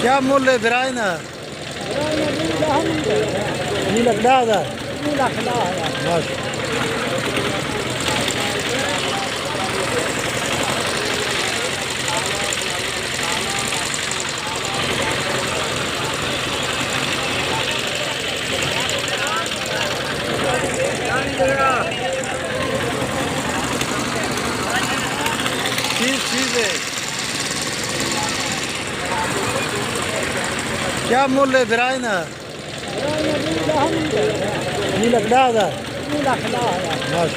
کیا مول ہے برائے نا؟ نو لکھ دہ ہزار۔ نو لکھ دہ ہزار۔ بس۔ چیز، چیز ہے۔ کیا مول ہے برائے نا؟ نو لکھ دہ ہزار۔ بس۔